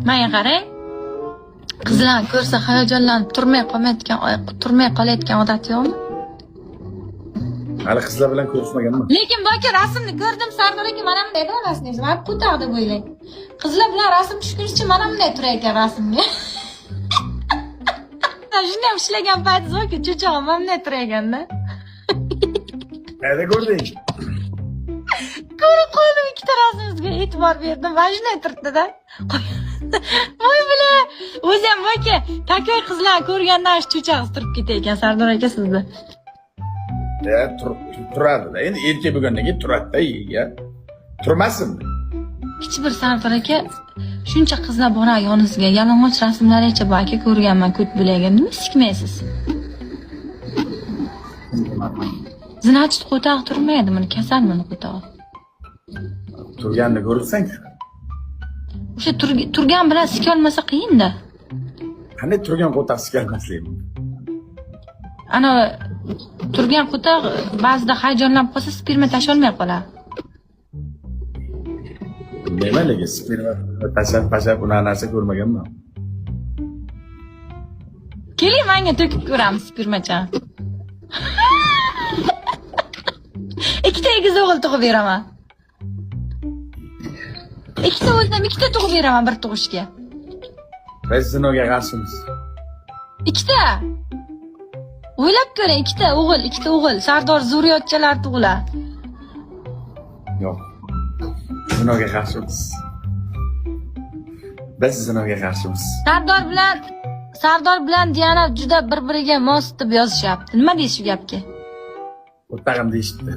Menga qarang. Qizlarni ko'rsa hayajonlanib turmay qolmayotgan, turmay qolayotgan odati yo'qmi? Hali qizlar bilan ko'rishmaganman. Lekin boki rasmni ko'rdim, Sardor aka, mana bunday rasmingiz. Mana qo'toq deb o'ylang. Qizlar bilan rasm tushgunicha mana bunday turar ekan rasmga. Shunday ham ishlagan paytingiz borku, cho'chog'im mana bunday turar ekanda. Qayerda ko'rding? Ko'rib qoldim, ikkita rasmimizga e'tibor berdim. Mana shunday turibdi-da. Voy bila, o'zi ham boki, такой qizlarni ko'rgandan shu cho'chog'ingiz turib ketar ekan, Sardor aka, sizda. Ya, turadi-da. Endi erkak bo'lgandan keyin turadi-da, ya. Turmasinmi? Hech bir Sardor aka, shuncha qizlar boradi yoningizga, yalang'och rasmlargacha bor aka, ko'rganman ko't bilaga. Nima sikmaysiz? Значит, qo'taq turmaydi, buni kasal buni qo'tog'i. Turganini ko'ribsan. O'sha turgan bilan sikolmasa qiyin-da. Qanday turgan qo'toq sikalmasligi mumkin? Ana turgan qo'toq ba'zida hayajonlanib qolsa, sperma tasholmay qoladi. Bilmayman, lekin sperma tashlab pashlab unaqa narsa ko'rmaganman. Keling, menga to'kib ko'ramiz spermachani. Ikkita egiz o'g'il tug'ib beraman. Ikkita o'zim ikkita tug'ib beraman bir tug'ishga. Biz zinoga qarshimiz. Ikkita. O'ylab ko'ring, ikkita o'g'il, ikkita o'g'il. Sardor zurriyotchalar tug'iladi. Yo'q. Zinoga qarshimiz. Biz zinoga qarshimiz. Sardor bilan Diana juda bir-biriga mos deb yozishyapti. Nima deysiz shu gapga? O'tag'im deyishibdi.